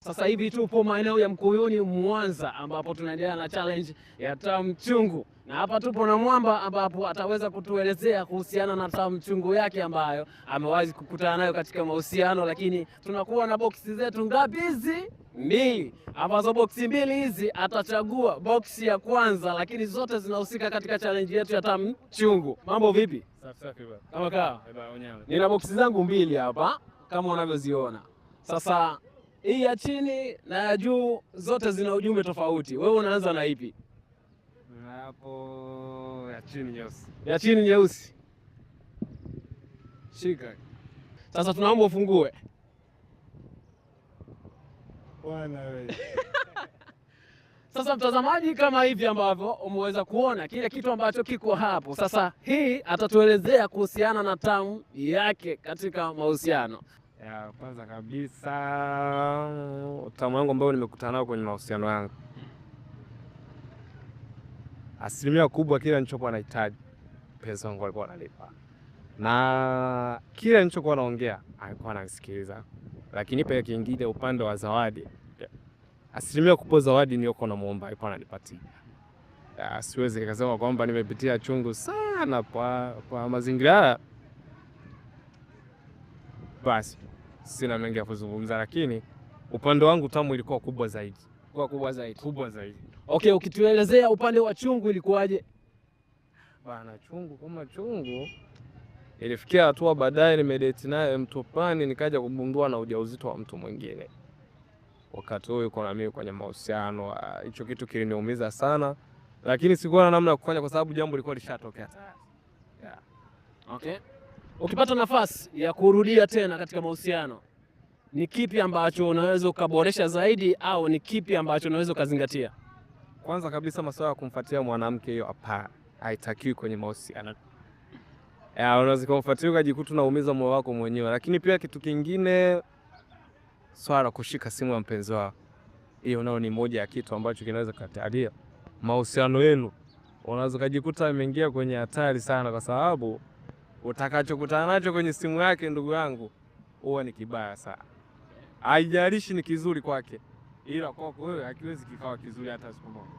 Sasa hivi tupo maeneo ya Mkuyuni Mwanza, ambapo tunaendelea na challenge ya tamu chungu, na hapa tupo na Mwamba ambapo ataweza kutuelezea kuhusiana na tamu chungu yake ambayo amewahi kukutana nayo katika mahusiano. Lakini tunakuwa na boksi zetu ngapi hizi? Mbili, ambazo boksi mbili hizi atachagua boksi ya kwanza, lakini zote zinahusika katika challenge yetu ya tamu chungu. Mambo vipi? Safi safi bwana. Kama kawa. Eh bwana, wenyewe. Nina boksi zangu mbili hapa kama unavyoziona. Sasa hii ya chini na ya juu zote zina ujumbe tofauti. Wewe unaanza na ipi? Na hapo ya chini nyeusi. Ya chini nyeusi. Shika. Sasa tunaomba ufungue. Bwana wewe. Sasa mtazamaji, kama hivi ambavyo umeweza kuona kile kitu ambacho kiko hapo. Sasa hii atatuelezea kuhusiana na tamu yake katika mahusiano. Ya kwanza kabisa utamu wangu ambao nimekutana nao kwenye mahusiano yangu, asilimia kubwa kile nilichokuwa nahitaji mpenzi wangu alikuwa ananipa, na kile nilichokuwa naongea alikuwa ananisikiliza. Lakini pia kingine, upande wa zawadi, asilimia kubwa zawadi niliyokuwa namuomba alikuwa ananipatia. Ya, siwezi nikasema kwamba nimepitia chungu sana kwa mazingira haya. Basi sina mengi ya kuzungumza, lakini upande wangu tamu ilikuwa kubwa zaidi, Kwa kubwa zaidi. Kubwa zaidi. Okay, ukituelezea upande wa chungu ilikuwaje? Bana, chungu kama chungu, ilifikia hatua baadaye nimedate naye mtu fulani, nikaja kugundua na ujauzito wa mtu mwingine, wakati huo yuko na mimi kwenye mahusiano. Ah, hicho kitu kiliniumiza sana, lakini sikuwa na namna ya kufanya kwa sababu jambo lilikuwa lishatokea tayari. Yeah. Okay. Ukipata nafasi ya kurudia tena katika mahusiano, ni kipi ambacho unaweza ukaboresha zaidi au ni kipi ambacho unaweza ukazingatia? Kwanza kabisa masuala ya kumfuatia mwanamke, hiyo hapana, haitakiwi kwenye mahusiano. Ya, unaweza kumfuatia ukajikuta unaumiza moyo wako mwenyewe. Lakini pia kitu kingine, swala la kushika simu ya mpenzi wako, hiyo nayo ni moja ya kitu ambacho kinaweza kukatalia mahusiano yenu. Unaweza ukajikuta ameingia kwenye hatari sana, kwa sababu utakachokutana nacho kwenye simu yake, ndugu yangu, huwa ni kibaya sana. Haijalishi ni kizuri kwake, ila kwako wewe hakiwezi kikawa kizuri hata siku moja.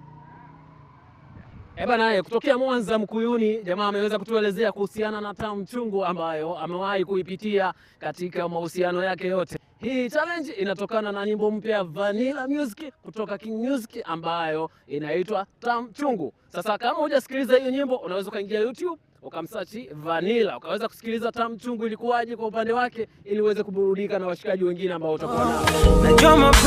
Eh bana, kutokea Mwanza Mkuyuni, jamaa ameweza kutuelezea kuhusiana na tamu chungu ambayo amewahi kuipitia katika mahusiano yake yote. Hii challenge inatokana na nyimbo mpya Vanilla Music kutoka King Music ambayo inaitwa Tamu Chungu. Sasa kama hujasikiliza hiyo nyimbo, unaweza ukaingia YouTube ukamsearch Vanilla ukaweza kusikiliza Tamu Chungu ilikuwaje kwa upande wake, ili uweze kuburudika na washikaji wengine ambao utakuwa nao. Najua.